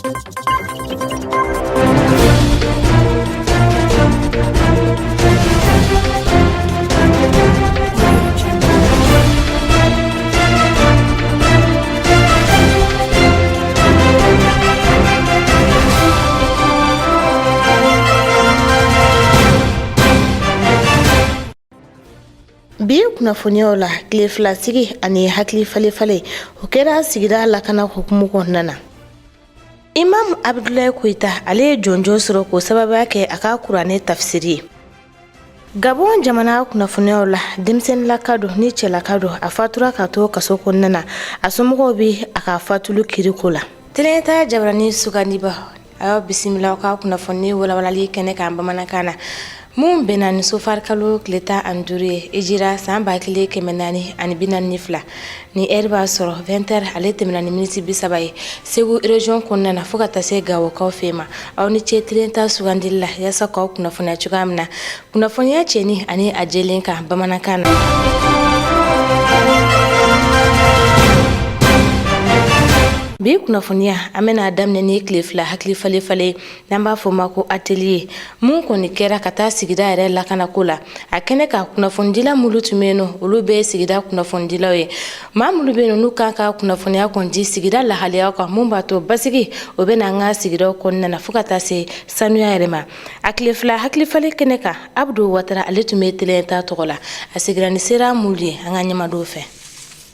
Bi kunnafoniyaw la, tile fila sigi ani hakili falenfalen, o kɛra sigida lakana hukumu kɔnɔna na. Imam Abudulayi Koyita, ale ye jɔnjɔn sɔrɔ k'o sababuya kɛ a ka kuranɛ tafisiri ye. Gabon jamana kunnafoniyaw la, denmisɛnninlaka don ni cɛlaka don, a fatura ka to kaso kɔnɔna na. A somɔgɔw bɛ a ka fatuli kiri ko la. Télé jabarani sugandiba, a y'aw bisimila aw ka kunnafoni walawalali kɛnɛ kan bamanankan na, mun bɛnna ni sofari kalo tile 15 ye, hijira san 1442. Ni ɛri b'a sɔrɔ 20 heures ale tɛmɛna ni miniti 30 ye Segu région kɔnɔna na, fo ka taa se Gawokaw fɛ ma. Aw ni ce Télé ta sugandili la yaasa k'aw kunnafoniya cogoya min na, kunnafoniya cɛni ani a jɛlen kan bamanankan na. Bi kunnafoniya, an bɛna daminɛ ni tile fila hakili falenfalen, n'an b'a fɔ ma ko atelier, mun kɔni kɛra ka taa sigida yɛrɛ lakanako la. A kɛnɛ kan, kunnafonidila minnu tun bɛ yen nɔ, olu bɛ sigida kunnafonidilaw ye, maa minnu bɛ yen n'u kan ka kunnafoniya kɔni di sigida lahalayaw kan, mun b'a to basigi o bɛ na an ka sigidaw kɔnɔna na, fo ka taa se sanuya yɛrɛ ma. A tile fila hakilifalen kɛnɛ kan, Abudu Watara, ale tun bɛ Télé ta tɔgɔ la, a sigira ni sera minnu ye an ka ɲɛmadɔw fɛ.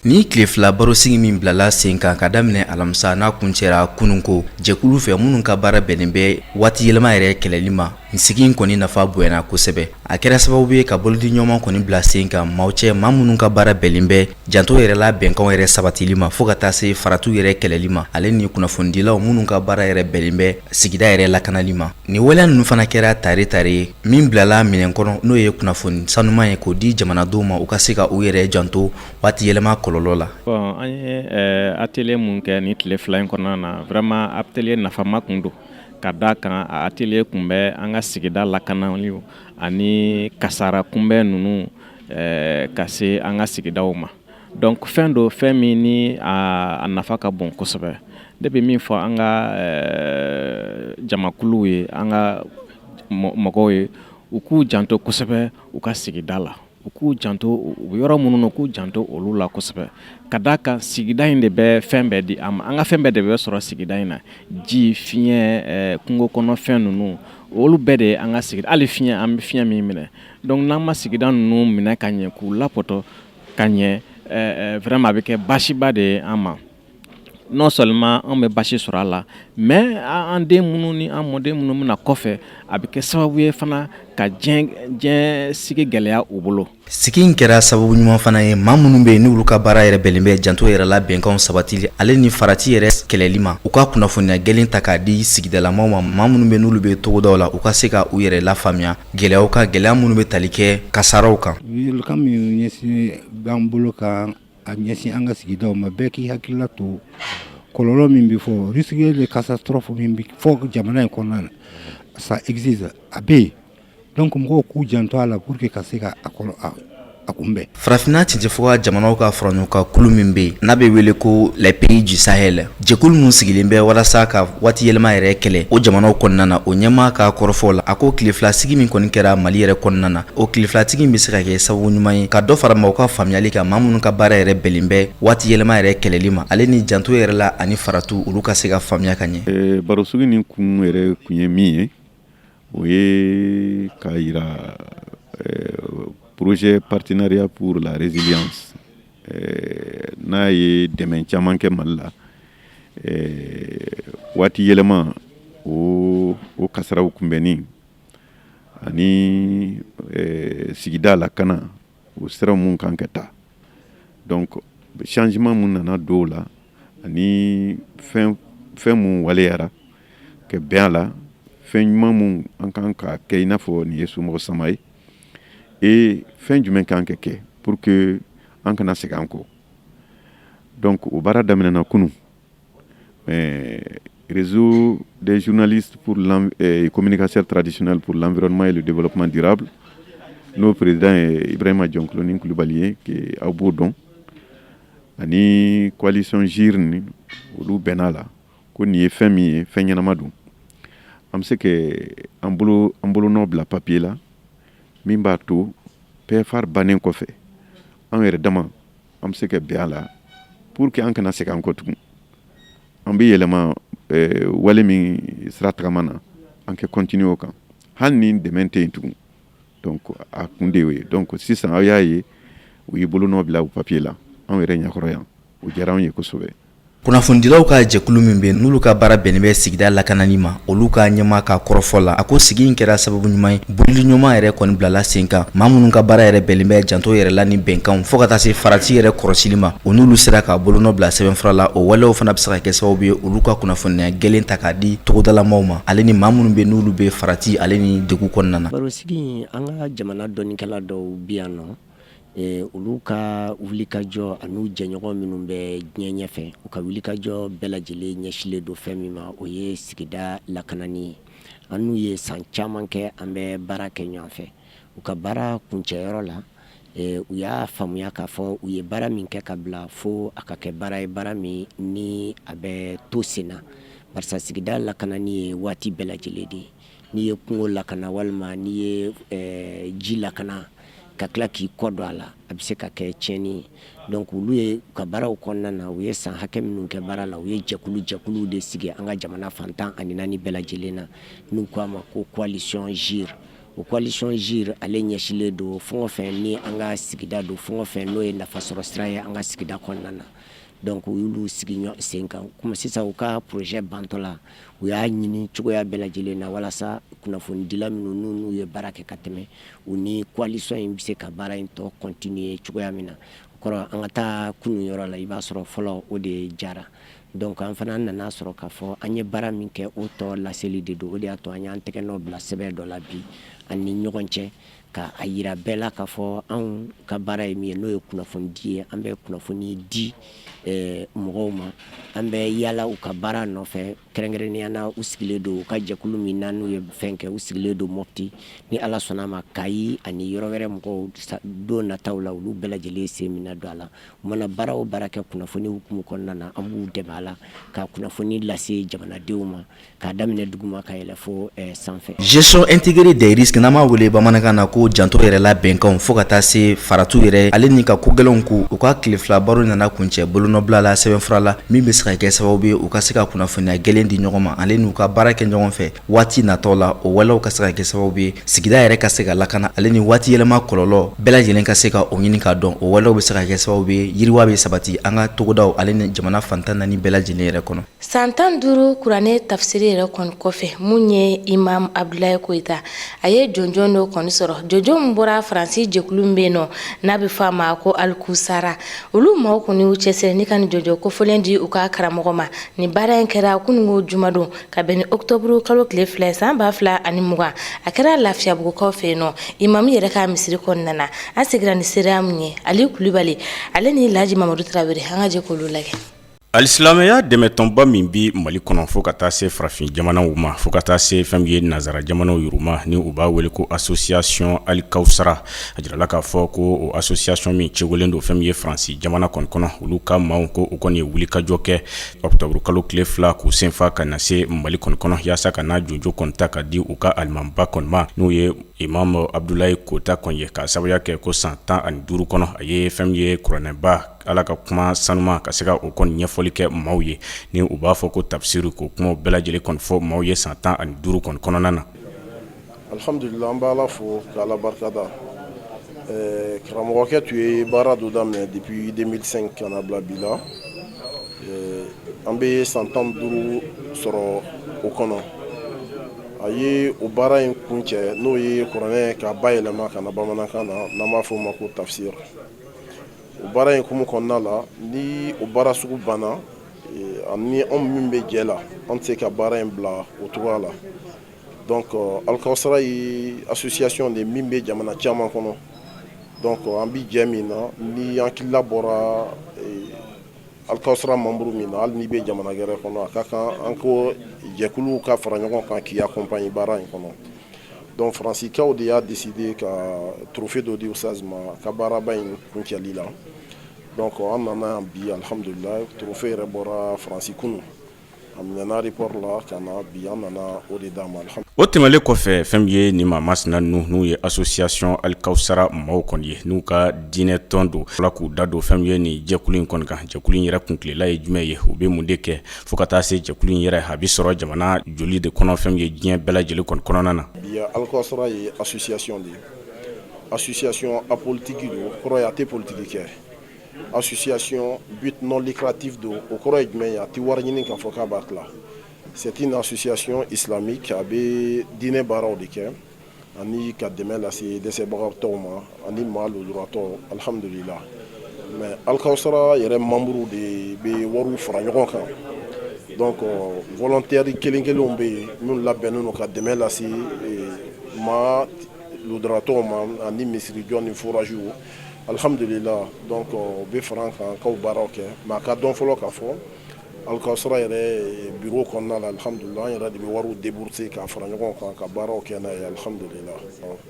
Ni tile fila barosigi min bilala sen kan ka daminɛ alamisa, n'a kuncɛra kunun ko jɛkulu fɛ minnu ka baara bɛnnen bɛ waati yɛlɛma yɛrɛ kɛlɛli ma, nin sigi in kɔni nafa bonyana kosɛbɛ. A kɛra sababu ye ka bolodi ɲɔgɔn kɔni bila sen kan maaw cɛ, maa minnu ka baara bɛnnen bɛ janto yɛrɛ la bɛnkanw yɛrɛ sabatili ma, fo ka taa se faratiw yɛrɛ kɛlɛli ma, ale ni kunnafonidilaw minnu ka baara yɛrɛ bɛnnen bɛ sigida yɛrɛ lakanali ma. Nin waleya ninnu fana kɛra tare tare ye min bilala minɛn kɔnɔ, n'o ye kunnafoni sanuman ye k'o di jamanadenw ma, u ka se ka u yɛrɛ janto waati yɛlɛma kɔlɔlɔ la. Bon, an ye atelier mun kɛ nin tile 2 in kɔnɔna na, vraiment atelier nafama kun don, ka da kan a atelier kun bɛ an ka sigida lakanali ani kasara kunbɛn ninnu ka se an ka sigidaw ma. Donc fɛn don, fɛn min ni a nafa ka bon kosɛbɛ. Ne bɛ min fɔ an ka jamakuluw ye, an ka mɔgɔw ye, u k'u janto kosɛbɛ u ka sigida la, u k'u janto u yɔrɔ minnu na, u k'u janto olu la kosɛbɛ, ka d'a kan sigida in de bɛ fɛn bɛɛ di an ma. An ka fɛn bɛɛ de bɛ sɔrɔ sigida in na: ji, fiɲɛ, kungo kɔnɔ fɛn ninnu, olu bɛɛ de ye an ka sigida. Hali fiɲɛ, an bɛ fiɲɛ min minɛ. Donc n'an ma sigida ninnu minɛ ka ɲɛ, k'u lapɔtɔ ka ɲɛ, vraiment a bɛ kɛ baasiba de ye an ma. Non seulement an bɛ basi sɔrɔ a la, mais an den minnu ni an mɔden minnu bɛna kɔfɛ, a bɛ kɛ sababu ye fana ka diɲɛ sigi gɛlɛya u bolo. Sigi in kɛra sababu ɲuman fana ye, maa minnu bɛ yen n'olu ka baara yɛrɛ bɛnnen bɛ janto yɛrɛ la bɛnkanw sabatili, ale ni farati yɛrɛ kɛlɛli ma, u ka kunnafoniya gɛlɛn ta k'a di sigidalamaw ma, maa minnu bɛ n'olu bɛ togodaw la, u ka se ka u yɛrɛ lafaamuya gɛlɛyaw kan, gɛlɛya minnu bɛ tali kɛ kasaraw kan. Kan min ɲɛsin b'an bolo ka a ɲɛsin an ka sigidaw ma, bɛɛ k'i hakilila to kɔlɔlɔ min bɛ fɔ, risque de catastrophe min bɛ fɔ jamana in kɔnɔna na, ça existe, a bɛ yen. Donc mɔgɔw k'u janto a la pour que ka se ka a kɔlɔ a kunbɛn. Farafinna cɛncɛnfɔga jamanaw ka faraɲɔgɔnkan kulu min bɛ yen, n'a bɛ wele ko les pays du Sahel, jɛkulu min sigilen bɛ walasa ka waati yɛlɛma yɛrɛ kɛlɛ o jamanaw kɔnɔna na, o ɲɛmaa ka kɔrɔfɔw la, a ko tile fila sigi min kɔni kɛra Mali yɛrɛ kɔnɔna na, o tile fila sigi bɛ se ka kɛ sababu ɲuman ye ka dɔ fara maaw ka faamuyali kan, maa minnu ka baara yɛrɛ bɛnnen bɛ waati yɛlɛma yɛrɛ kɛlɛli ma, ale ni janto yɛrɛ la ani faratu, olu ka se ka faamuya ka ɲɛ. Barosigi nin kun yɛrɛ kun ye min ye, o ye k'a yira projet Partenariat pour la résilience, n'a ye dɛmɛ caman kɛ Mali la waati yɛlɛma o kasaraw kunbɛnni ani sigida lakana, o sira mun kan ka ta. Donc changement mun nana don o la ani fɛn fɛn mun waleyara ka bɛn a la, fɛn ɲuman mun an kan ka kɛ, i n'a fɔ nin ye somɔgɔ sama ye, e fɛn jumɛn kan ka kɛ pour que an kana segin an kɔ. Donc o baara daminɛna kunun. Réseau des journalistes pour communicateurs traditionnels pour l'environnement et le développement durable, n'o président ye Ibrahima Jɔnkoloni Kulubali ye, ke aw b'o dɔn, ani coalition GIR, ni olu bɛnna la. Ko nin ye fɛn min ye, fɛn ɲɛnama don. An bɛ se ka an bolo an bolonɔ bila papier la min b'a to PFR bannen kɔfɛ, an yɛrɛ dama an bɛ se ka bɛn a la pour que an kana segin an kɔ tugun. An bɛ yɛlɛma wale min sira tagama na, an kɛ continuer o kan hali ni dɛmɛ tɛ yen tugun. Donc a kun de y'o ye. Donc sisan aw y'a ye, u y'i bolonɔ bila o papier la anw yɛrɛ ɲɛkɔrɔ yan. O diyara anw ye kosɛbɛ. Kunnafonidilaw ka jɛkulu min bɛ, n'olu ka baara bɛnnen bɛ sigida lakanani ma, olu ka ɲɛmaa ka kɔrɔfɔ la, a ko sigi in kɛra sababu ɲuman ye, bolili ɲuman yɛrɛ kɔni bilala sen kan. Maa minnu ka baara yɛrɛ bɛnnen bɛ janto yɛrɛ la ni bɛnkanw, fo ka taa se farati yɛrɛ kɔrɔsili ma, o n'olu sera ka bolonɔ bila sɛbɛnfura la, o walew fana bɛ se ka kɛ sababu ye olu ka kunnafoniya gɛlɛn ta k'a di togodalamaw ma, ale ni maa minnu bɛ, n'olu bɛ farati ale ni degun kɔnɔna na. Barosigi, an ka jamana dɔnnikɛla dɔw bi yan nɔ, olu ka wulikajɔ an'u jɛɲɔgɔn minnu bɛ diɲɛ ɲɛfɛ, u ka wulikajɔ bɛɛ lajɛlen ɲɛsilen don fɛn min ma, o ye sigida lakanani ye. An n'u ye san caman kɛ, an bɛ baara kɛ ɲɔgɔn fɛ. U ka baara kuncɛyɔrɔ la, u y'a faamuya k'a fɔ u ye baara min kɛ ka bila fo a ka kɛ baara ye, baara min ni a bɛ to sen na, barisa sigida lakanani ye waati bɛɛ lajɛlen de ye. N'i ye kungo lakana walima n'i ye ji lakana ka tila k'i kɔ don a la, a bɛ se ka kɛ tiɲɛni ye. Donc olu ye ka baaraw kɔnɔna na, u ye san hakɛ minnu kɛ baara la, u ye jɛkulu jɛkuluw de sigi an ka jamana fan 14 bɛɛ lajɛlen na, n'u ko a ma ko coalition GIR. O coalition GIR, ale ɲɛsilen don fɛn o fɛn ni an ka sigida don, fɛn o fɛn n'o ye nafasɔrɔ sira ye an ka sigida kɔnɔna na. Donc u y'olu sigi sen kan. Komi sisan u ka projet bantɔ la, u y'a ɲini cogoya bɛɛ lajɛlen na walasa kunnafonidila minnu n'u ye baara kɛ ka tɛmɛ, u ni coalition in bɛ se ka baara in tɔ continuer cogoya min na. O kɔrɔ, an ka taa kunun yɔrɔ la, i b'a sɔrɔ fɔlɔ o de jara. Donc an fana nana sɔrɔ k'a fɔ an ye baara min kɛ, o tɔ laseli de don. O de y'a to an y'an tɛgɛ nɔ bila sɛbɛn dɔ la bi an ni ɲɔgɔn cɛ, ka a yira bɛɛ la k'a fɔ anw ka baara ye min ye, n'o ye kunnafonidi ye. An bɛ kunnafoni di mɔgɔw ma, an bɛ yala u ka baara nɔfɛ, kɛrɛnkɛrɛnnenya na u sigilen don u ka jɛkulu min na, n'u ye fɛn kɛ, u sigilen don Mɔpti. Ni Ala sɔnna a ma, Kayi ani yɔrɔ wɛrɛ mɔgɔw, don nataw la, olu bɛɛ lajɛlen sen bɛna don a la. U mana baara o baara kɛ kunnafoni hukumu kɔnɔna na, an b'u dɛmɛ a la ka kunnafoni lase jamanadenw ma, k'a daminɛ duguma ka yɛlɛ fo sanfɛ. Gestion intégrée des risques, n'an b'a wele bamanankan na ko janto yɛrɛ la bɛnkanw, fo ka taa se faratiw yɛrɛ ale ni ka ko gɛlɛnw ko, u ka tile 2 baro nana kuncɛ bolonɔbila la sɛbɛnfura la min bɛ se ka kɛ sababu ye u ka se ka kunnafoniya gɛlɛn di ɲɔgɔn ma, ale n'u ka baara kɛ ɲɔgɔn fɛ waati natɔ la. O walew ka se ka kɛ sababu ye sigida yɛrɛ ka se ka lakana, ale ni waati yɛlɛma kɔlɔlɔ bɛɛ lajɛlen ka se ka o ɲini k'a dɔn. O walew bɛ se ka kɛ sababu ye yiriwa bɛ sabati an ka togodaw ale ni jamana fan 14 bɛɛ lajɛlen yɛrɛ kɔnɔ. San 15 kuranɛ tafsiri yɛrɛ kɔni kɔfɛ, mun ye Imam Abdulayi Koyita, a ye jɔnjɔn dɔ kɔni sɔrɔ, jɔnjɔn min bɔra Faransi jɛkulu min bɛ yen nɔ, n'a bɛ fɔ a ma ko Alikawusara. Olu maaw kɔni y'u cɛsiri ni ka nin jɔnjɔn kofɔlen di u ka karamɔgɔ ma. Nin baara in kɛra kununko jumadon ka bɛn ni octobre kalo tile 2 ye san 2020. A kɛra Lafiyabugukaw fɛ yen nɔ, imamu yɛrɛ ka misiri kɔnɔna na. An seginna ni seereya mun ye, Ali Kulubali ale ni Laji Mamadu Tarawele, an ka jɛ k'olu lajɛ. Alisilamɛya dɛmɛtɔnba min bɛ Mali kɔnɔ fo ka taa se farafin jamanaw ma, fo ka taa se fɛn min ye nansara jamanaw yɛrɛ ma, ni u b'a wele ko association Alikawusara, a jirala k'a fɔ ko o association min cogolen don fɛn min ye Faransi jamana kɔni kɔnɔ, olu ka maaw ko u kɔni ye wulikajɔ kɛ octobre kalo tile 2 k'u senfa ka na se Mali kɔni kɔnɔ yaasa ka na jɔnjɔn kɔni ta ka di u ka alimamiba kɔni ma, n'o ye Imam Abudulayi Kota kɔni ye, k'a sababuya kɛ ko san 15 kɔnɔ, a ye fɛn min ye kuranɛba, Ala ka kuma sanuma, ka se ka o kɔni ɲɛfɔli kɛ maaw ye, ni u b'a fɔ ko tafsiri, k'o kumaw bɛɛ lajɛlen kɔni fɔ maaw ye san 15 kɔni kɔnɔna na. Alihamdulila, an bɛ Ala fo ka Ala barikada. Karamɔgɔkɛ tun ye baara dɔ daminɛ depuis 2005 ka na bila bi la. An bɛ san 15 sɔrɔ o kɔnɔ. A ye o baara in kuncɛ, n'o ye kuranɛ k'a bayɛlɛma ka na bamanankan na, n'an b'a fɔ o ma ko tafsir. O baara in hukumu kɔnɔna la, ni o baara sugu banna, ani anw min bɛ jɛ la, an tɛ se ka baara in bila o cogoya la. Donc Alikawusara ye association de min bɛ jamana caman kɔnɔ. Donc an bɛ jɛ min na, ni an hakilila bɔra Alikawusara membre min na, hali n'i bɛ jamana wɛrɛ kɔnɔ, a ka kan an ko jɛkuluw ka fara ɲɔgɔn kan k'i accompagner baara in kɔnɔ. Donc Faransikaw de y'a décidé ka trophée dɔ di Ustaz ma a ka baaraba in kuncɛli la. Donc an nana yan bi, alhamdulillah, trophée yɛrɛ bɔra Faransi kunun. A minɛna aéroport la ka na bi, an nana o de d'a ma. O tɛmɛnlen kɔfɛ, fɛn min ye nin maa masina ninnu, n'u ye association Alikawusara maaw kɔni ye, n'u ka diinɛ tɔn don la, k'u da don fɛn min ye nin jɛkulu in kɔni kan, jɛkulu in yɛrɛ kuntilela ye jumɛn ye, u bɛ mun de kɛ, fo ka taa se jɛkulu in yɛrɛ a bɛ sɔrɔ jamana joli de kɔnɔ, fɛn min ye diɲɛ bɛɛ lajɛlen kɔni kɔnɔna na. Bi Alikawusara ye association de ye, association apolitique don, kɔrɔ ye a tɛ politique kɛ. Association but non lucratif don, o kɔrɔ ye jumɛn ye? A tɛ wari ɲini k'a fɔ k'a b'a tila. C'est une association islamique, a bɛ diinɛ baaraw de kɛ ani ka dɛmɛ lase dɛsɛbagatɔw ma ani maa lujuratɔw, alhamdulillah. Mais Alikawusara yɛrɛ membre de bɛ wariw fara ɲɔgɔn kan. Donc volontaire kelen kelenw bɛ yen minnu labɛnnen don ka dɛmɛ lase maa lujuratɔw ma ani misirijɔ ni forage, alhamdulillah. Donc u bɛ fara an kan k'aw baaraw kɛ. Mais a ka dɔn fɔlɔ k'a fɔ Alikawusara yɛrɛ bureau kɔnɔna la, alhamdulillah, an yɛrɛ de bɛ wariw débourser k'a fara ɲɔgɔn kan ka baaraw kɛ n'a ye, alhamdulillah.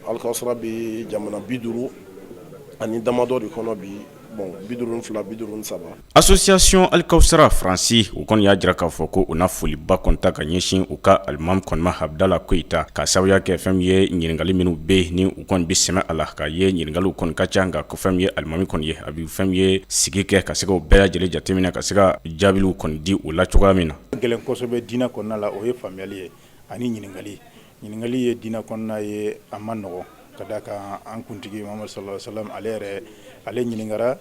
Alikawusara bɛ jamana 50 ani damadɔ de kɔnɔ bi, bon, 52, 53. Association Alikawusara Faransi, u kɔni y'a jira k'a fɔ ko u na foliba kɔni ta ka ɲɛsin u ka alimami kɔni ma, Abudala Koyita, ka sababuya kɛ fɛn min ye ɲininkali minnu bɛ yen ni u kɔni bɛ sɛmɛ a la, k'a ye ɲininkaliw kɔni ka ca, nka ko fɛn min ye alimami kɔni ye, a bɛ fɛn min ye sigi kɛ ka se k'o bɛɛ lajɛlen jateminɛ, ka se ka jaabiw kɔni di u la cogoya min na. Gɛlɛn kosɛbɛ diinɛ kɔnɔna la, o ye faamuyali ye ani ɲininkali. Ɲininkali ye diinɛ kɔnɔna ye, a ma nɔgɔn, ka da kan an kuntigi Muhamadu sallallahu alaihi wasallam, ale yɛrɛ, ale ɲininkara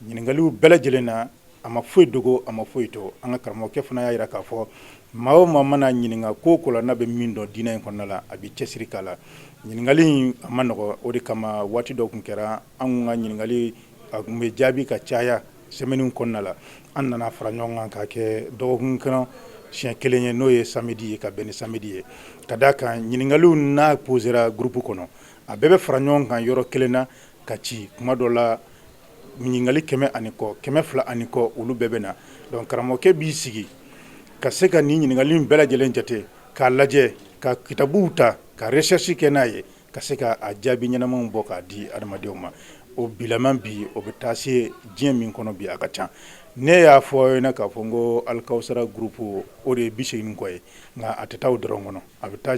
ɲininkaliw bɛɛ lajɛlen na, a ma foyi dogo, a ma foyi to. An ka karamɔgɔkɛ fana y'a jira k'a fɔ maa o maa mana ɲininka ko o ko la, n'a bɛ min dɔn diinɛ in kɔnɔna la, a b'i cɛsiri k'a la. Ɲininkali in a ma nɔgɔn, o de kama waati dɔ tun kɛra, an ka ɲininkali a tun bɛ jaabi ka caya semaine kɔnɔna la. An nana fara ɲɔgɔn kan k'a kɛ dɔgɔkun kɔnɔ siɲɛ kelen ye, n'o ye samedi ye, ka bɛn ni samedi ye, ka d'a kan ɲininkaliw n'a posera groupe kɔnɔ, a bɛɛ bɛ fara ɲɔgɔn kan yɔrɔ kelen na ka ci. Kuma dɔ la, ɲininkali 100 ani kɔ, 200 ani kɔ, olu bɛɛ bɛ na. Donc karamɔgɔkɛ b'i sigi ka se ka nin ɲininkali bɛɛ lajɛlen jate k'a lajɛ, ka kitabuw ta ka recherche kɛ n'a ye, ka se ka a jaabi ɲɛnamaw bɔ k'a di adamadenw ma. O bilama bi, o bɛ taa se diɲɛ min kɔnɔ bi, a ka ca. Ne y'a fɔ ɲɛna k'a fɔ n ko Alikawusara groupe, o de ye 80 kɔ ye, nka a tɛ taa o dɔrɔn kɔnɔ, a bɛ taa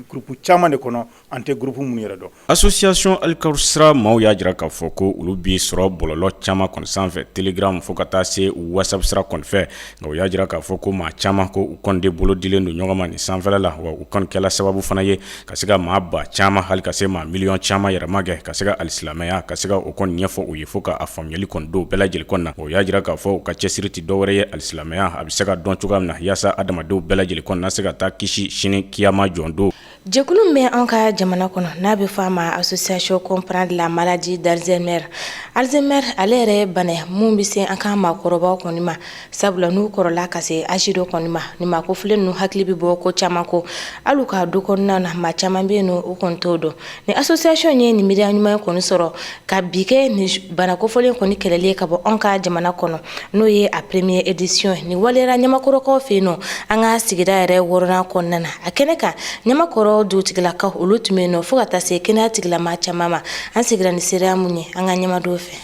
groupe caman de kɔnɔ, an tɛ groupe minnu yɛrɛ dɔn. Association Alikawusara maaw y'a jira k'a fɔ ko olu bɛ sɔrɔ bɔlɔlɔ caman kɔni sanfɛ, Telegram fo ka taa se WhatsApp sira kɔni fɛ. Nka u y'a jira k'a fɔ ko maa caman ko u kɔni de bolo dilen don ɲɔgɔn ma nin sanfɛla la, wa u kɔni kɛla sababu fana ye ka se ka maa ba caman, hali ka se maa miliyɔn caman yɛrɛ ma kɛ ka se ka alisilamɛya, ka se ka o kɔni ɲɛfɔ u ye, fo ka a faamuyali kɔni don bɛɛ lajɛlen kɔni na. O y'a jira k'a fɔ u ka cɛsiri tɛ dɔwɛrɛ ye, alisilamɛya a bɛ se ka dɔn cogoya min na, yaasa adamadenw bɛɛ lajɛlen kɔni na se ka taa kisi sini kiyama jɔn don. Jɛkulu min bɛ an ka jamana kɔnɔ, n'a bɛ fɔ a ma Association comprendre la maladie d'Alzheimer. Alzheimer, ale yɛrɛ ye bana ye mun bɛ se an ka maakɔrɔbaw kɔni ma, sabula n'u kɔrɔla ka se âge dɔ kɔni ma, ni maa kofɔlen ninnu hakili bɛ bɔ ko caman kɔ, hali u ka du kɔnɔna na, maa caman bɛ yen nɔ, u kɔni t'o dɔn. Ni association ye nin miiriya ɲuman kɔni sɔrɔ ka bi kɛ nin bana kofɔlen kɔni kɛlɛli ye ka bɔ anw ka jamana kɔnɔ, n'o ye a première édition. Nin waleyara Ɲamakɔrɔkaw fɛ yen nɔ, an ka sigida yɛrɛ wɔɔrɔnan kɔnɔna na. A kɛnɛ kan, Ɲamakɔrɔ dugutigilakaw, olu tun bɛ yen nɔ, fo ka taa se kɛnɛya tigilama caman ma. An sigira ni seereya mun ye an ka ɲɛmadenw fɛ.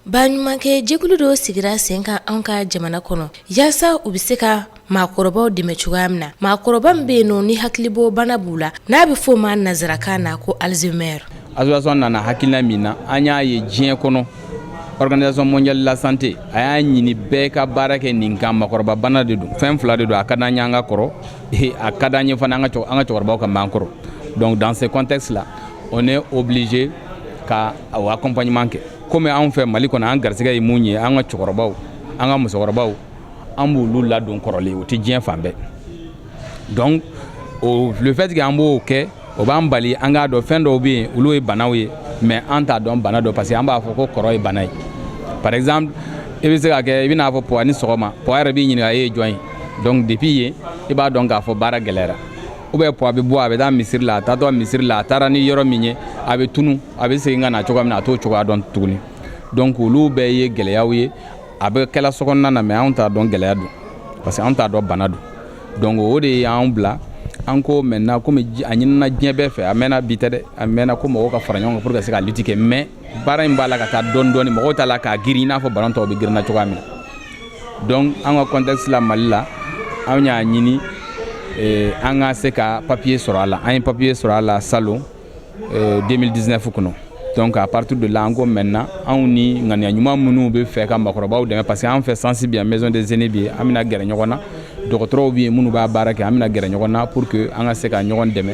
Baɲumankɛ jɛkulu dɔw sigira sen kan an ka jamana kɔnɔ, yaasa u bɛ se ka maakɔrɔbaw dɛmɛ cogoya min na, maakɔrɔba min bɛ yen nɔ ni hakilibɔ bana b'u la, n'a bɛ f'o ma nansarakan na ko Alzheimer. Association nana hakilina min na, an y'a ye diɲɛ kɔnɔ, Organisation mondiale de la santé a y'a ɲini bɛɛ ka baara kɛ nin kan. Maakɔrɔba bana de don, fɛn fila de don: a ka d'an ye an ka kɔrɔ, a ka d'an ye fana an ka cɛkɔrɔbaw ka mɛn an kɔrɔ. Donc dans ce contexte là, on est obligé ka o accompagnement kɛ. Komi anw fɛ Mali kɔnɔ, an garisɛgɛ ye mun ye, an ka cɛkɔrɔbaw, an ka musokɔrɔbaw, an b'olu ladon kɔrɔlen, o tɛ diɲɛ fan bɛɛ. Donc o le fait que an b'o kɛ, o b'an bali an k'a dɔn fɛn dɔw bɛ yen, olu ye banaw ye, mais an t'a dɔn bana dɔ, parce que an b'a fɔ ko kɔrɔ ye bana ye. Par exemple, i bɛ se ka kɛ i bɛn'a fɔ Pɔwa ni sɔgɔma, Pɔwa yɛrɛ b'i ɲininka e ye jɔn ye. Donc depuis yen, i b'a dɔn k'a fɔ baara gɛlɛyara. Ou bien Pɔwa bɛ bɔ, a bɛ taa misiri la, a taatɔ misiri la, a taara ni yɔrɔ min ye, a bɛ tunu, a bɛ segin ka na cogoya min na, a t'o cogoya dɔn tuguni. Donc olu bɛɛ ye gɛlɛyaw ye. A bɛ kɛla sokɔnɔna na, mais anw t'a dɔn gɛlɛya don, parce que anw t'a dɔn bana don. Donc o de y'anw bila an ko maintenant, komi a ɲinina diɲɛ bɛɛ fɛ, a mɛnna, bi tɛ dɛ, a mɛnna, ko mɔgɔw ka fara ɲɔgɔn kan pour ka se ka lutte kɛ. Mais baara in b'a la ka taa dɔɔni dɔɔni, mɔgɔw t'a la k'a girin i n'a fɔ bana tɔw bɛ girinna cogoya min na. Donc an ka contexte la, Mali la, Anw y'a ɲini an ka se ka papier sɔrɔ a la. An ye papier sɔrɔ a la salon 2019 kɔnɔ. Donc à partir de là, an ko maintenant, anw ni ŋaniya ɲuman minnu bɛ fɛ ka makɔrɔbaw dɛmɛ, parce que an fɛ sensi bi yan, maison des aînés bi yen, an bɛna gɛrɛ ɲɔgɔn na, dɔgɔtɔrɔw bɛ yen minnu b'a baara kɛ, an bɛna gɛrɛ ɲɔgɔn na pour que an ka se ka ɲɔgɔn dɛmɛ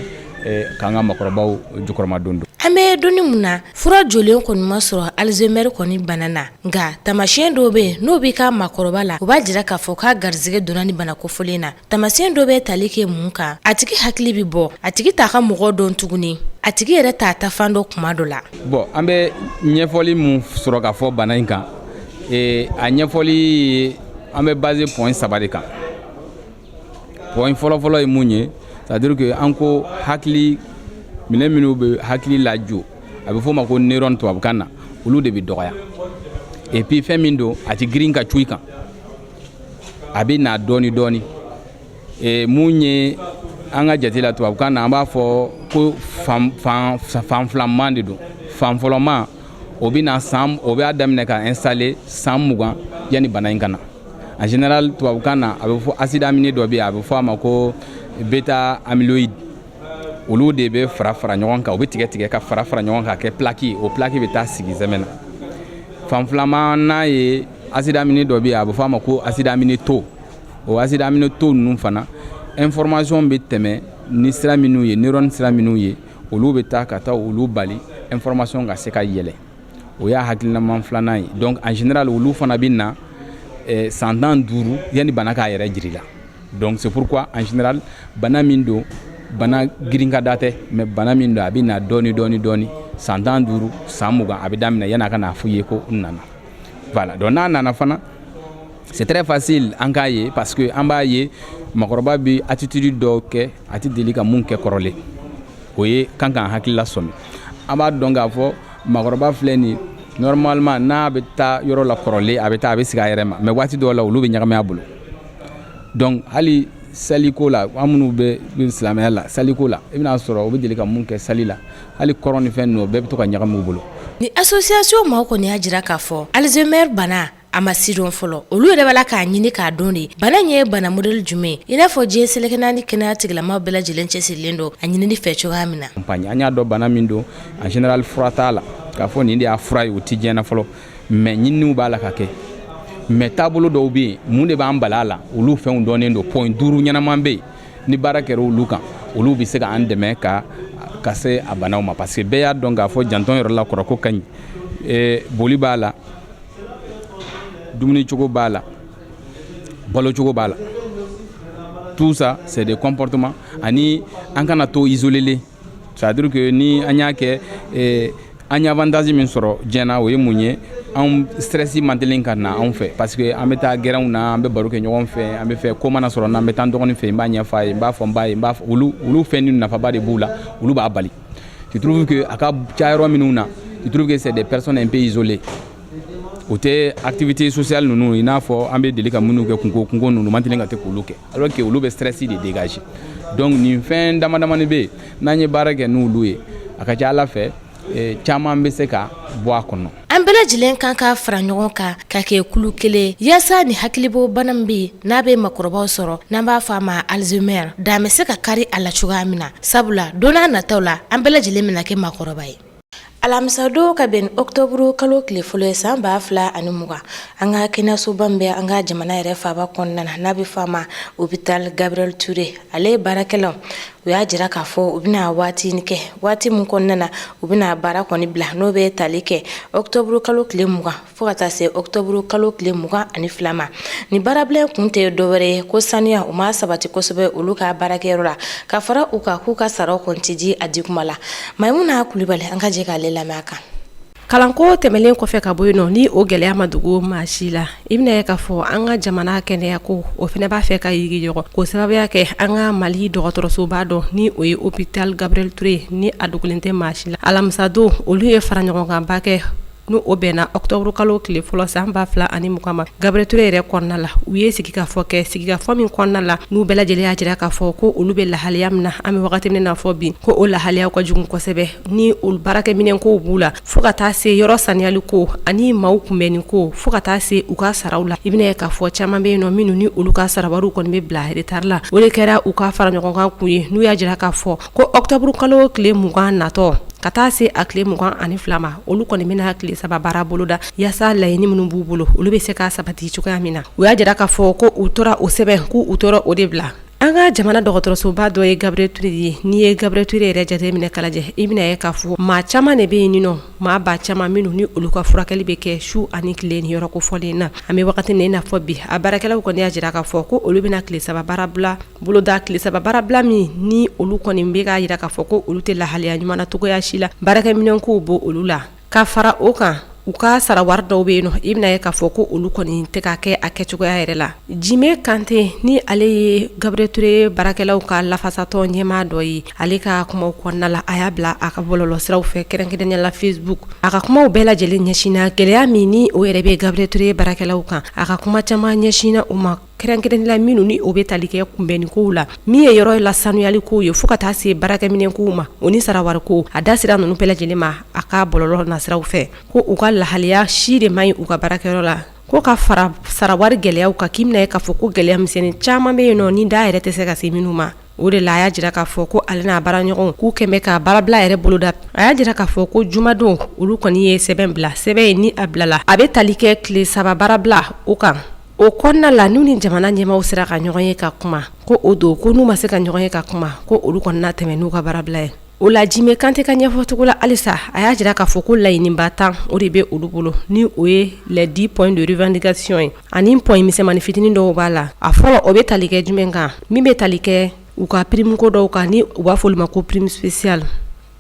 k'an ka makɔrɔbaw jukɔrɔma don. An bɛ donni mun na, fura jɔlen kɔni ma sɔrɔ Alzheimer kɔni bana na, nka tamasiyɛn dɔw bɛ yen, n'o b'i ka maakɔrɔba la, o b'a jira k'a fɔ k'a garisɛgɛ donna ni bana kofɔlen na. Tamasiyɛn dɔ bɛ tali kɛ mun kan? A tigi hakili bɛ bɔ, a tigi t'a ka mɔgɔ dɔn tuguni, a tigi yɛrɛ t'a ta fan dɔn kuma dɔ la. Bon, an bɛ ɲɛfɔli mun sɔrɔ ka fɔ bana in kan, a ɲɛfɔli, an bɛ basé point saba de kan. Point fɔlɔfɔlɔ ye mun ye? C'est à dire que an ko hakili minɛ minnu bɛ hakili lajɔ, a bɛ f'o ma ko neurone tubabukan na, olu de bɛ dɔgɔya. Et puis fɛn min don, a tɛ girin ka cu i kan, a bɛ na dɔɔni dɔɔni. Mun ye an ka jate la, tubabukan na an b'a fɔ ko fan fan fan filaman de don. Fan fɔlɔman, o bɛ na san, o b'a daminɛ ka installer san 20 yanni bana in ka na. En général, tubabukan na a bɛ fɔ acide aminé dɔ bɛ yen, a bɛ fɔ a ma ko bêta amyloïde. Olu de bɛ fara fara ɲɔgɔn kan, u bɛ tigɛ tigɛ ka fara fara ɲɔgɔn kan ka kɛ plaque ye. O plaque bɛ taa sigi zɛmɛ na. Fan filaman n'a ye, acide aminé dɔ bɛ yen, a bɛ fɔ a ma ko acide aminé tau. O acide aminé tau ninnu fana, information bɛ tɛmɛ ni sira minnu ye, neurone sira minnu ye, olu bɛ taa ka taa olu bali information ka se ka yɛlɛ. O y'a hakilinaman filanan ye. Donc en général, olu fana bɛ na san 15 yanni bana k'a yɛrɛ jiri la. Donc c'est pourquoi en général, bana min don, bana girinkada tɛ, mais bana min don, a bɛ na dɔɔni dɔɔni dɔɔni. San 15, san 20 a bɛ daminɛ yanni a ka n'a f'u ye ko n nana. Voilà. Donc n'a nana fana, c'est très facile an k'a ye, parce que an b'a ye makɔrɔba bɛ attitude dɔw kɛ, a tɛ deli ka mun kɛ kɔrɔlen. O ye kan k'an hakili lasɔmi. An b'a dɔn k'a fɔ makɔrɔba filɛ nin, normalement n'a bɛ taa yɔrɔ la kɔrɔlen, a bɛ taa, a bɛ sigi a yɛrɛ ma, mais waati dɔw la olu bɛ ɲagami a bolo. Donc hali saliko la, an minnu bɛ silamɛya la, saliko la, i bɛna sɔrɔ u bɛ deli ka mun kɛ sali la, hali kɔrɔ ni fɛn ninnu, o bɛɛ bɛ to ka ɲagami u bolo. Ni association maaw kɔni y'a jira k'a fɔ Alzheimer bana a ma sidɔn fɔlɔ. Olu yɛrɛ b'a la k'a ɲini k'a dɔn de bana in ye bana modèle jumɛn, i n'a fɔ diɲɛ seleke naani kɛnɛya tigilamaw bɛɛ lajɛlen cɛsirilen don a ɲinini fɛ cogoya min na. An y'a dɔn bana min don, en général fura t'a la k'a fɔ nin de y'a fura ye, o ti diɲɛ na fɔlɔ, mais ɲininiw b'a la ka kɛ. Mais taabolo dɔw bɛ yen, mun de b'an bala a la, olu fɛnw dɔnnen don. Point duuru ɲɛnaman bɛ yen, ni baara kɛra olu kan, olu bɛ se k'an dɛmɛ ka se a banaw ma, parce que bɛɛ y'a dɔn k'a fɔ jantɔn yɔrɔ la kɔrɔ ko ka ɲi, boli b'a la, dumuni cogo b'a la, balo cogo b'a la. Tout ça, c'est des comportements. Ani an kana to isolé, c'est à dire que ni an y'a kɛ, an ye avantage min sɔrɔ diɲɛ na, o ye mun ye? Anw stress man teli ka na anw fɛ, parce que an bɛ taa gɛrɛnw na, an bɛ baro kɛ ɲɔgɔn fɛ, an bɛ fɛ ko mana sɔrɔ n'an bɛ taa n dɔgɔnin fɛ, n b'a ɲɛfɔ a ye, n b'a fɔ n ba ye, n b'a fɔ olu. Fɛn ninnu nafaba de b'u la, olu b'a bali. Tu trouves que a ka ca yɔrɔ minnu na, tu trouves que c'est des personnes un peu isolées. O tɛ activité sociale ninnu, i n'a fɔ an bɛ deli ka minnu kɛ, kunko kunko ninnu man teli ka te k'olu kɛ, alors que olu bɛ stress de dégager. Donc nin fɛn dama damani bɛ yen, n'an ye baara kɛ n'olu ye, a ka ca Ala fɛ, caman bɛ se ka bɔ a kɔnɔ. An bɛɛ lajɛlen kan ka fara ɲɔgɔn kan ka kɛ kulu kelen yaasa ni hakilibɔ bana min bɛ yen, n'a bɛ makɔrɔbaw sɔrɔ, n'an b'a fɔ a ma Alzheimer, dan bɛ se ka kari a la cogoya min na, sabula don n'a nataw la, an bɛɛ lajɛlen bɛna kɛ maakɔrɔba ye. Alamisadon ka bɛn octobre kalo tile fɔlɔ ye san 2020, an ka kɛnɛyasoba min bɛ an ka jamana yɛrɛ faaba kɔnɔna na, n'a bɛ fɔ a ma hôpital Gabriel Touré, ale ye baarakɛlaw, u y'a jira k'a fɔ u bɛna waati kɛ, waati min kɔnɔna na u bɛna baara kɔni bila, n'o bɛ tali kɛ octobre kalo tile 20 fo ka taa se octobre kalo tile 22 ma. Ni baarabila kun tɛ dɔwɛrɛ ye ko saniya u ma sabati kosɛbɛ olu ka baarakɛyɔrɔ la, ka fara u kan k'u ka saraw kɔni tɛ di a di kuma la. Maimuna Kulibali, an ka jɛ k'ale lamɛn a kan. Kalanko tɛmɛnen kɔfɛ ka bɔ yen nɔ, ni o gɛlɛya ma dogo maa si la, i bɛna ye k'a fɔ an ka jamana kɛnɛya ko o fana b'a fɛ ka yigiyɔgɔ k'o sababuya kɛ an ka Mali dɔgɔtɔrɔsoba dɔ, ni o ye hôpital Gabriel Touré, ni a dogolen tɛ maa si la. Alamisadon, olu ye fara ɲɔgɔnkanba kɛ. N'o o bɛnna octobre kalo tile fɔlɔ san 2020 ma, Gabriel Touré yɛrɛ kɔnɔna la, u ye sigikafɔ kɛ, sigikafɔ min kɔnɔna la, n'u bɛɛ lajɛlen y'a jira k'a fɔ ko olu bɛ lahaliya min na, an bɛ wagati min na fɔ bi, ko o lahaliya ka jugu kosɛbɛ, ni olu baarakɛminɛnkow b'u la, fo ka taa se yɔrɔ saniyali ko ani maaw kunbɛnni ko, fo ka taa se u ka saraw la. I bɛna ye k'a fɔ caman bɛ yen nɔ minnu ni olu ka sarawariw kɔni bɛ bila retard la. O de kɛra u ka fara ɲɔgɔn kan kun ye, n'u y'a jira k'a fɔ ko octobre kalo tile 20 natɔ ka taa se a tile 22 ma, olu kɔni bɛna tile 3 baara boloda yaasa laɲini minnu b'u bolo, olu bɛ se ka sabati cogoya min na. U y'a jira k'a fɔ ko u tora o sɛbɛn, k'u tora o de bila. An ka jamana dɔgɔtɔrɔsoba dɔ ye Gabriel Touré ye. N'i ye Gabriel Touré yɛrɛ jateminɛ k'a lajɛ, i bɛna ye k'a fɔ maa caman de bɛ yen nɔ, maa ba caman minnu ni olu ka furakɛli bɛ kɛ su ani tile ni yɔrɔ kofɔlen na. An bɛ wagati min na i n'a fɔ bi, a baarakɛlaw kɔni y'a jira k'a fɔ ko olu bɛna tile 3 baarabila boloda, tile 3 baarabila min ni olu kɔni bɛ k'a jira k'a fɔ ko olu tɛ lahaliya ɲuman na cogoya si la, baarakɛminɛnkow b'o olu la. Ka fara o kan, u ka sara wari dɔw bɛ yen nɔ, i bɛna ye k'a fɔ ko olu kɔni tɛ ka kɛ a kɛcogoya yɛrɛ la. Jime Kante, ni ale ye Gabriel Touré baarakɛlaw ka lafasatɔn ɲɛmaa dɔ ye, ale ka kumaw kɔnɔna la, a y'a bila a ka bɔlɔlɔsiraw fɛ, kɛrɛnkɛrɛnnenya la Facebook. A ka kumaw bɛɛ lajɛlen ɲɛsinna gɛlɛya min ni o yɛrɛ bɛ Gabriel Touré baarakɛlaw kan. A ka kuma caman ɲɛsinna u ma, kɛrɛnkɛrɛnnenya la minnu ni o bɛ tali kɛ kunbɛnni kow la, min ye yɔrɔ lasanuyali kow ye, fo ka taa se baarakɛminɛn kow ma, o ni sarawari ko. A da sera ninnu bɛɛ lajɛlen ma a ka bɔlɔlɔ nasiraw fɛ, ko u ka lahaliya si de man ɲi u ka baarakɛyɔrɔ la, ko ka fara sarawari gɛlɛyaw kan, k'i bɛna ye k'a fɔ ko gɛlɛya misɛnnin caman bɛ yen nɔ ni da yɛrɛ tɛ se ka se minnu ma. O de la, a y'a jira k'a fɔ ko ale n'a baaraɲɔgɔnw k'u kɛn bɛ ka baarabila yɛrɛ boloda. A y'a jira k'a fɔ ko jumadon, olu kɔni ye sɛbɛn bila. Sɛbɛn in ni a bilala, a bɛ tali kɛ tile 3 baarabila o kan. O kɔnɔna la, n'u ni jamana ɲɛmaaw sera ka ɲɔgɔn ye ka kuma, ko o don, ko n'u ma se ka ɲɔgɔn ye ka kuma, ko olu kɔni na tɛmɛ n'u ka baarabila ye. O la, Jime Kante ka ɲɛfɔcogo la halisa, a y'a jira k'a fɔ ko laɲiniba 10, o de bɛ olu bolo, ni o ye les 10 points de revendication ye, ani point misɛnmanin fitinin dɔw b'a la. A fɔlɔ, o bɛ tali kɛ jumɛn kan? Min bɛ tali kɛ u ka prime ko dɔw kan, ni u b'a fɔ olu ma ko prime spéciale.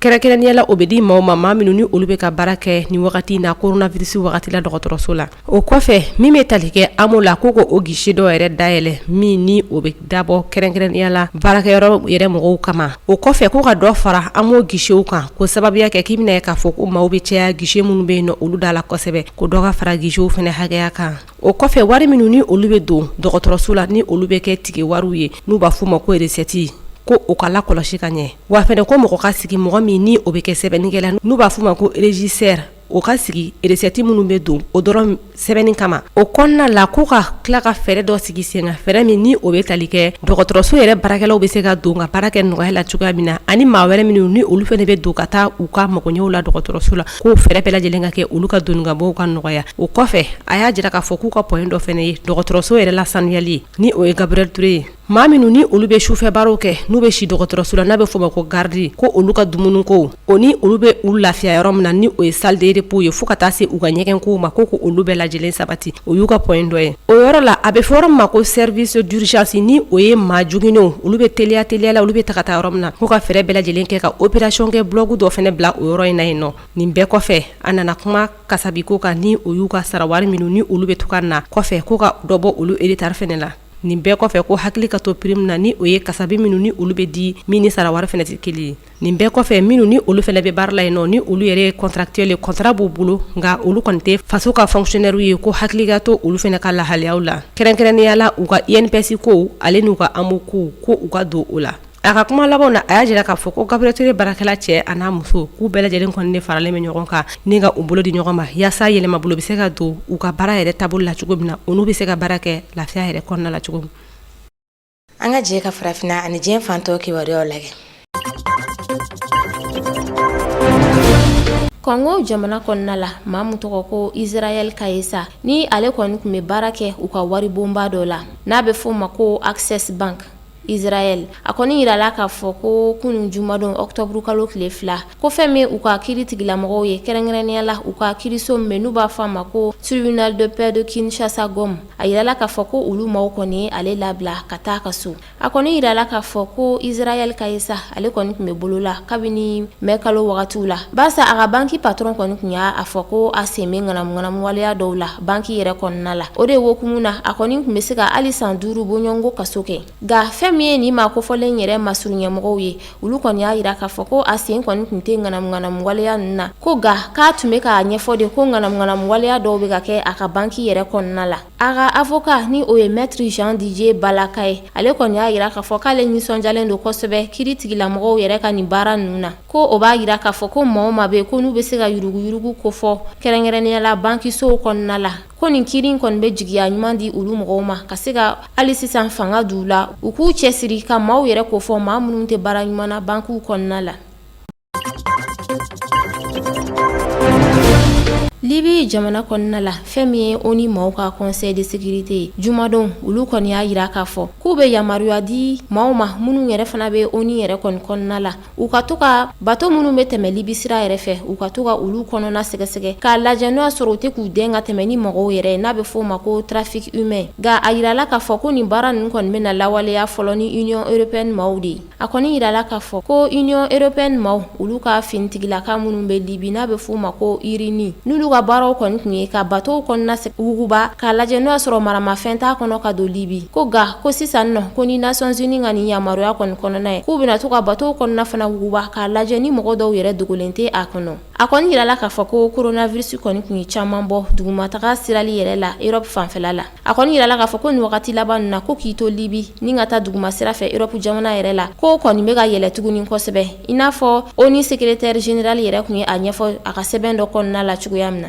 Kɛrɛnkɛrɛnnenya la, o bɛ di maaw ma, maa minnu ni olu bɛ ka baara kɛ ni wagati in na, coronavirus wagati la, dɔgɔtɔrɔso la. O kɔfɛ, min bɛ tali kɛ AMO la, ko o guichet dɔw yɛrɛ dayɛlɛ, min ni o bɛ dabɔ kɛrɛnkɛrɛnnenya la baarakɛyɔrɔ yɛrɛ mɔgɔw kama. O kɔfɛ, ko ka dɔ fara AMO guichetw kan, ko sababuya kɛ k'i bɛna ye k'a fɔ ko maaw bɛ caya guichet minnu bɛ yen nɔ, olu da la kosɛbɛ, ko dɔ ka fara guichetw fana hakɛya kan. O kɔfɛ, wari minnu ni olu bɛ don dɔgɔtɔrɔso la, ni olu bɛ kɛ ticket wariw ye, n'u b'a f'u ma ko recette, ko o ka lakɔlɔsi ka ɲɛ. Wa fɛnɛ, ko mɔgɔ ka sigi, mɔgɔ min ni o bɛ kɛ sɛbɛnnikɛla, n'u b'a f'u ma ko régisseur, o ka sigi recette minnu bɛ don, o dɔrɔn sɛbɛnni kama. O kɔnɔna la, ko ka tila ka fɛɛrɛ dɔ sigi sen kan, fɛɛrɛ min ni o bɛ tali kɛ dɔgɔtɔrɔso yɛrɛ baarakɛlaw bɛ se ka don ka baara kɛ nɔgɔya la cogoya min na, ani maa wɛrɛ minnu ni olu fana bɛ don ka taa u ka magoɲɛw la dɔgɔtɔrɔso la, k'o fɛɛrɛ bɛɛ lajɛlen ka kɛ olu ka donni ka bɔw ka nɔgɔya. O kɔfɛ, a y'a jira k'a fɔ k'u ka point dɔ fana ye dɔgɔtɔrɔso yɛrɛ lasanuyali ye, ni o ye Gabriel Touré ye. Maa minnu ni olu bɛ sufɛ baaraw kɛ, n'u bɛ si dɔgɔtɔrɔso la, n'a bɛ f'o ma ko garde, ko olu ka dumuniko, o ni olu bɛ u lafiya yɔrɔ min na, ni o ye salle de repos ye, fo ka taa se u ka ɲɛgɛnkow ma, ko olu bɛɛ lajɛlen sabati, o y'u ka point dɔ ye. O yɔrɔ la, a bɛ fɔ yɔrɔ min ma ko service d'urgence, ni o ye maa joginnenw, olu bɛ teliya teliya la, olu bɛ ta ka taa yɔrɔ min na, k'u ka fɛɛrɛ bɛɛ lajɛlen kɛ ka opération kɛ bloc dɔ fana bila o yɔrɔ in na yen nɔ. Nin bɛɛ kɔfɛ, a nana kuma kasabi ko kan, ni o y'u ka sara wari minnu ni olu bɛ to ka na kɔfɛ, ko ka dɔ bɔ olu retard fana la. Nin bɛɛ kɔfɛ, ko hakili ka to prime na, ni o ye kasabi minnu ni olu bɛ di, min ni sara wari fana tɛ kelen ye. Nin bɛɛ kɔfɛ, minnu ni olu fana bɛ baara la yen nɔ, ni olu yɛrɛ ye contractuel ye, contrat b'u bolo, nka olu kɔni tɛ faso ka fonctionnaire ye, ko hakili ka to olu fana ka lahalayaw la, kɛrɛnkɛrɛnnenya la u ka INPS ko, ale n'u ka AMO ko, ko u ka don o la. A ka kuma laban na, a y'a jira k'a fɔ ko Gabriel Touré baarakɛla cɛ a n'a muso, k'u bɛɛ lajɛlen kɔni de faralen bɛ ɲɔgɔn kan ni ka u bolo di ɲɔgɔn ma, yaasa yɛlɛmabolo bɛ se ka don u ka baara yɛrɛ taabolo la cogo min na, u n'u bɛ se ka baara kɛ lafiya yɛrɛ kɔnɔna la cogo min. An ka jɛ ka farafinna ani diɲɛ fan tɔw kibaruyaw lajɛ. Kɔngo jamana kɔnɔna la, maa min tɔgɔ ko Israël Kayesa, ni ale kɔni tun bɛ baara kɛ u ka waribonba dɔ la, n'a bɛ f'o ma ko Access Bank Israël, a kɔni yirala k'a fɔ ko kunun jumadon octobre kalo tile 2, ko fɛn min u ka kiiri tigilamɔgɔw ye, kɛrɛnkɛrɛnnenya la u ka kiiriso min n'u b'a fɔ a ma ko tribunal de paix de Kinshasa Gombe, a yirala k'a fɔ ko olu maaw kɔni ye ale labila ka taa ka so. A kɔni yirala k'a fɔ ko Israël Kayesa, ale kɔni tun bɛ bolo la kabini mai kalo wagatiw la, barisa a ka banki patron kɔni tun y'a fɔ ko a sen bɛ ŋanamuŋanamu waleya dɔw la banki yɛrɛ kɔnɔna la. O de hukumu na, a kɔni tun bɛ se ka hali san 5 bɔɲɔgɔnko kaso kɛ. Nka fɛn min ye nin maa kofɔlen yɛrɛ masurunyɛmɔgɔw ye, olu kɔni y'a jira k'a fɔ ko a sen kɔni tun tɛ ŋanamuŋanamu waleya ninnu na, ko nka k'a tun bɛ k'a ɲɛfɔ de ko ŋanamuŋanamu waleya dɔw bɛ ka kɛ a ka banki yɛrɛ kɔnɔna la. A ka avocat ni o ye maître Jean Didier Balaka ye, ale kɔni y'a jira k'a fɔ k'ale nisɔndiyalen don kosɛbɛ kiri tigilamɔgɔw yɛrɛ ka nin baara ninnu na, ko o b'a jira k'a fɔ ko maa o maa bɛ yen ko n'u bɛ se ka yuruguyurugu kofɔ kɛrɛnkɛrɛnnenya la bankisow kɔnɔna la, ko nin kiri in kɔni bɛ jigiya ɲuman di olu mɔgɔw ma ka se ka hali sisan fanga d'u la, u k'u cɛsiri ka maaw yɛrɛ kofɔ maa minnu tɛ baara ɲuman na bankiw kɔnɔna la. Libi jamana kɔnɔna la, fɛn min ye ONU maaw ka conseil de sécurité ye jumadon, olu kɔni y'a jira k'a fɔ k'u bɛ yamaruya di maaw ma minnu yɛrɛ fana bɛ ONU yɛrɛ kɔni kɔnɔna la, u ka to ka bato minnu bɛ tɛmɛ Libi sira yɛrɛ fɛ, u ka to ka olu kɔnɔna sɛgɛsɛgɛ k'a lajɛ n'o y'a sɔrɔ u tɛ k'u dɛn ka tɛmɛ ni mɔgɔw yɛrɛ ye n'a bɛ f'o ma ko trafic humain. Nka a jirala k'a fɔ ko nin baara ninnu kɔni bɛna lawaleya fɔlɔ ni Union européenne maaw de ye. A kɔni jirala k'a fɔ ko Union européenne maaw olu ka finitigilaka minnu bɛ Libi n'a bɛ f'u ma ko URINU, n'olu ka baaraw kɔni tun ye ka batow kɔnɔna wuguba k'a lajɛ n'o y'a sɔrɔ maramafɛn t'a kɔnɔ ka don Libi, ko nka ko sisan nɔ ko ni Nations Unies ka nin yamaruya kɔni kɔnɔna ye, k'u bɛna to ka batow kɔnɔna fana wuguba k'a lajɛ ni mɔgɔ dɔw yɛrɛ dogolen tɛ a kɔnɔ. A kɔni jirala k'a fɔ ko coronavirus kɔni tun ye caman bɔ dugumataga sirali yɛrɛ la Europe fanfɛla la. A kɔni jirala k'a fɔ ko nin wagati laban ninnu na, ko k'i to Libi ni ka taa duguma sira fɛ Europe jamana yɛrɛ la, k'o kɔni bɛ ka yɛlɛ tuguni kosɛbɛ, i n'a fɔ ONU secrétaire général yɛrɛ tun ye a ɲɛfɔ a ka sɛbɛn dɔ kɔnɔna la cogoya min na.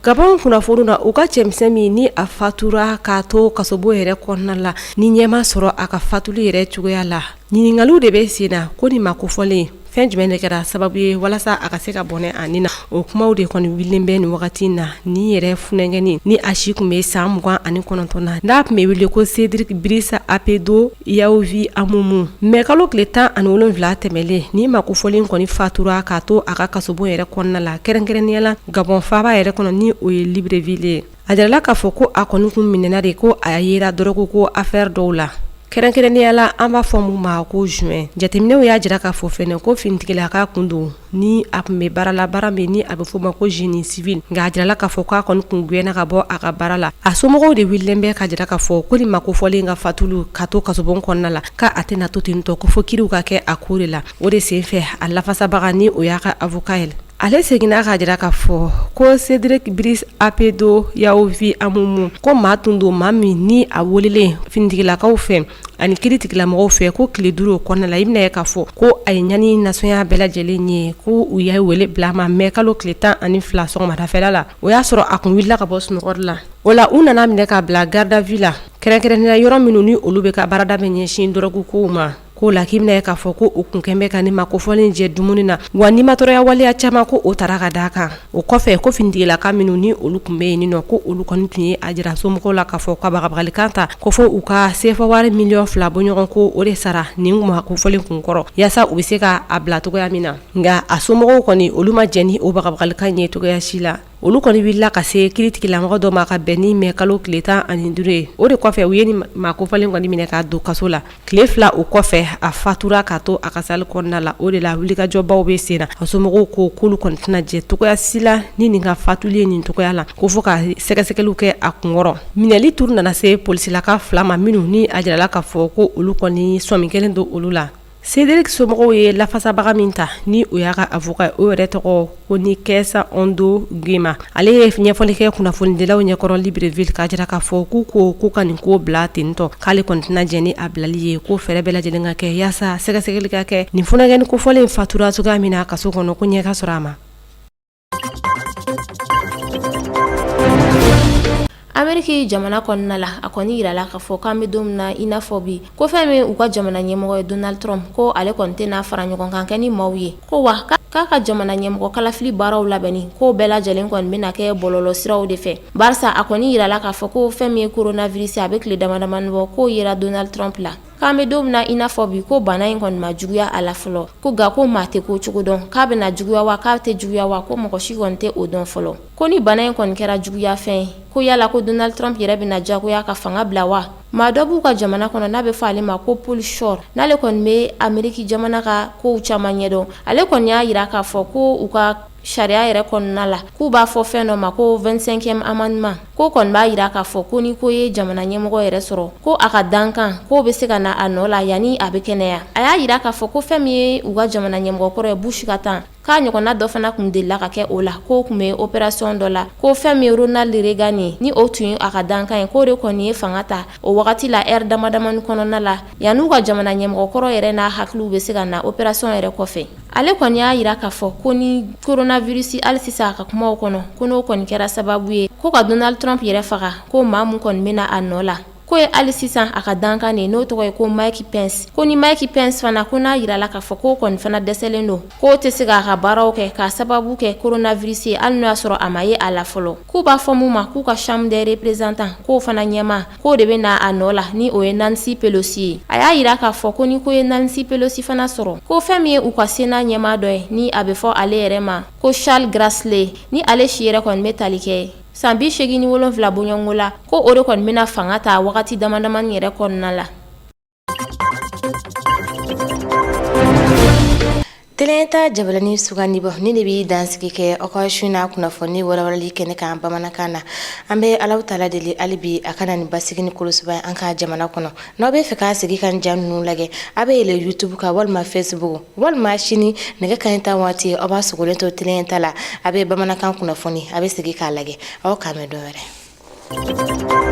Gabon kunnafoni na, u ka cɛmisɛn min ni a fatura k'a to kasobon yɛrɛ kɔnɔna la, ni ɲɛ ma sɔrɔ a ka fatuli yɛrɛ cogoya la, ɲininkaliw de bɛ sen na ko nin maa kofɔlen fɛn jumɛn de kɛra sababu ye walasa a ka se ka bɔnɛ a ni na. O kumaw de kɔni wulilen bɛ nin wagati in na. Nin yɛrɛ funankɛnin ni a si tun bɛ san 29 na, n'a tun bɛ wele ko Cédric Brice Apedo Yaovi Amumu, mɛ kalo tile 17 tɛmɛlen, nin maa kofɔlen kɔni fatura k'a to a ka kasobon yɛrɛ kɔnɔna la, kɛrɛnkɛrɛnnenya la Gabon faaba yɛrɛ kɔnɔ ni o ye Libreville ye. A jirala k'a fɔ ko a kɔni kun minɛna de ko a yera dɔrɔgu ko affaire dɔw la, kɛrɛnkɛrɛnnenya la an b'a fɔ mun ma ko joint. Jateminɛw y'a jira k'a fɔ fɛnɛ ko finitigilaka kun don ni a tun bɛ baara la, baara min ni a bɛ f'o ma ko génie civil. Nka a jirala k'a fɔ k'a kɔni kun gɛnna ka bɔ a ka baara la. A somɔgɔw de wulilen bɛ k'a jira k'a fɔ ko nin maa kofɔlen ka fatuli ka to kasobon kɔnɔna la, k'a a tɛna to ten tɔ, ko fo kiriw ka kɛ a ko de la. O de senfɛ a lafasabaga ni o y'a ka avocat ye, ale seginna k'a jira k'a fɔ ko Cédric Brice Apedo Yaovi Amumu, ko maa tun don maa min ni a welelen finitigilakaw fɛ ani kiiritigilamɔgɔw fɛ, ko tile 5 kɔnɔna la, i bɛna ye k'a fɔ ko a ye ɲani nasɔnya bɛɛ lajɛlen ye, ko u ye wele bila a ma mɛ kalo tile 12 sɔgɔmadafɛla la. O y'a sɔrɔ a kun wulila ka bɔ sunɔgɔ la. O la u nana minɛ k'a bila garde à vue la, kɛrɛnkɛrɛnnenya yɔrɔ minnu ni olu bɛ ka baarada bɛ ɲɛsin dɔrɔgu kow ma. Ko la k'i bɛna ye k'a fɔ ko u kun kɛn bɛ ka nin maa kofɔlen jɛ dumuni na, wa nimatɔrɔya waleya caman ko o tara ka d'a kan. O kɔfɛ ko finitigilaka minnu ni olu tun bɛ yen nɔ, ko olu kɔni tun ye a jira somɔgɔw la k'a fɔ ka bagabagalikan ta ko fo u ka sefa wari miliyɔn 2 bɔɲɔgɔn ko o de sara nin maa kofɔlen kun kɔrɔ, yaasa u bɛ se ka a bila cogoya min na. Nka a somɔgɔw kɔni olu ma jɛn ni o bagabagalikan ye cogoya si la. Olu kɔni wulila ka se kiiritigilamɔgɔ dɔ ma ka bɛn ni mɛ kalo tile 15 ye. O de kɔfɛ u ye nin maa kofɔlen kɔni minɛ k'a don kaso la. Tile 2 o kɔfɛ a fatura k'a to a ka sali kɔnɔna la. O de la wulikajɔbaw bɛ sen na. A somɔgɔw ko k'olu kɔni tɛna jɛ cogoya si la ni nin ka fatuli ye nin cogoya la, ko fo ka sɛgɛsɛgɛliw kɛ a kunkɔrɔ. Minɛli turu nana se polisilaka 2 ma minnu ni a jirala k'a fɔ ko olu kɔni sɔmi kɛlen don olu la. Cédric somɔgɔw ye lafasabaga min ta ni o y'a ka avocat ye, o yɛrɛ tɔgɔ ko Nicaise Ondo Nguema. Ale ye ɲɛfɔli kɛ kunnafonidilaw ɲɛkɔrɔ Libreville k'a jira k'a fɔ k'u ko k'u ka nin ko bila ten tɔ, k'ale kɔni tɛna jɛn ni a bilali ye, ko fɛɛrɛ bɛɛ lajɛlen ka kɛ yaasa sɛgɛsɛgɛli ka kɛ nin funankɛnin kofɔlen fatura cogoya min na kaso kɔnɔ, ko ɲɛ ka sɔrɔ a ma. Ameriki jamana kɔnɔna la, a kɔni yirala k'a fɔ k'an bɛ don min na i n'a fɔ bi, ko fɛn min u ka jamana ɲɛmɔgɔ ye Donald Trump, ko ale kɔni tɛna fara ɲɔgɔn kan kɛ ni maaw ye, ko wa k'a ka jamana ɲɛmɔgɔ kalafili baaraw labɛnni ko bɛɛ lajɛlen kɔni bɛna kɛ bɔlɔlɔ siraw de fɛ, barisa a kɔni yirala k'a fɔ ko fɛn min ye coronavirus a bɛ tile damadamani bɔ k'o yera Donald Trump la. K'an bɛ don min na i n'a fɔ bi, ko bana in kɔni ma juguya a la fɔlɔ, ko nka ko maa tɛ ko cogo dɔn k'a bɛna juguya wa k'a tɛ juguya wa, ko mɔgɔ si kɔni tɛ o dɔn fɔlɔ. Ko ni bana in kɔni kɛra juguya fɛn ye, ko yala ko Donald Trump yɛrɛ bɛna jagoya ka fanga bila wa? Maa dɔ b'u ka jamana kɔnɔ n'a bɛ fɔ ale ma ko Paul Shore, n'ale kɔni bɛ Ameriki jamana ka kow caman ɲɛdɔn. Ale kɔni y'a jira k'a fɔ ko u ka sariya yɛrɛ kɔnɔna la, k'u b'a fɔ fɛn dɔ ma ko 25e amendement, k'o kɔni b'a jira k'a fɔ ko ni ko ye jamana ɲɛmɔgɔ yɛrɛ sɔrɔ, ko a ka dankan k'o bɛ se ka na a nɔ la yanni a bɛ kɛnɛya. A y'a jira k'a fɔ ko fɛn min ye u ka jamana ɲɛmɔgɔ kɔrɔ ye Bush ka temps, k'a ɲɔgɔnna dɔ fana tun delila ka kɛ o la, k'o tun bɛ opération dɔ la, ko fɛn min ye Ronald Reagan ye, ni o tun ye a ka dankan ye, k'o de kɔni ye fanga ta o wagati la heure damadamani kɔnɔna la, yan'u ka jamana ɲɛmɔgɔ kɔrɔ yɛrɛ n'a hakiliw bɛ se ka na opération yɛrɛ kɔfɛ. Ale kɔni y'a jira k'a fɔ ko ni coronavirus hali sisan a ka kumaw kɔnɔ, ko n'o kɔni kɛra sababu ye ko ka Donald Trump yɛrɛ faga, ko maa min kɔni bɛna a nɔ la, k'o ye hali sisan a ka dankan de ye, n'o tɔgɔ ye ko Mike Pence. Ko ni Mike Pence fana, ko n'a jirala k'a fɔ k'o kɔni fana dɛsɛlen don, k'o tɛ se k'a ka baaraw kɛ k'a sababu kɛ coronavirus ye, hali n'o y'a sɔrɔ a ma ye a la fɔlɔ, k'u b'a fɔ mun ma k'u ka chambre des représentants, k'o fana ɲɛmaa, k'o de bɛ na a nɔ la, ni o ye Nancy Pelosi ye. A y'a jira k'a fɔ ko ni ko ye Nancy Pelosi fana sɔrɔ, ko fɛn min ye u ka Sénat ɲɛmaa dɔ ye, ni a bɛ fɔ ale yɛrɛ ma ko Charles Grassley, ni ale si yɛrɛ kɔni bɛ tali kɛ san 87 bɔɲɔgɔnko la, ko o de kɔni bɛna fanga ta wagati damadamani yɛrɛ kɔnɔna la. Tele ta jabarani sugandibɔ ni de bɛ dansigi kɛ aw ka su na kunnafoni walawalali kɛnɛ kan bamanankan na. An bɛ Alahu taala deli hali bi a ka na ni basigi ni kolosuba ye an ka jamana kɔnɔ. N'aw bɛ fɛ ka segin ka ja ninnu lajɛ, a bɛ yɛlɛ YouTube kan walima Facebook, walima sini nɛgɛ kanɲɛ 10 waati aw b'a sogolen to Tele ta la, a bɛ bamanankan kunnafoni, a bɛ segin k'a lajɛ. Aw k'an bɛn don wɛrɛ.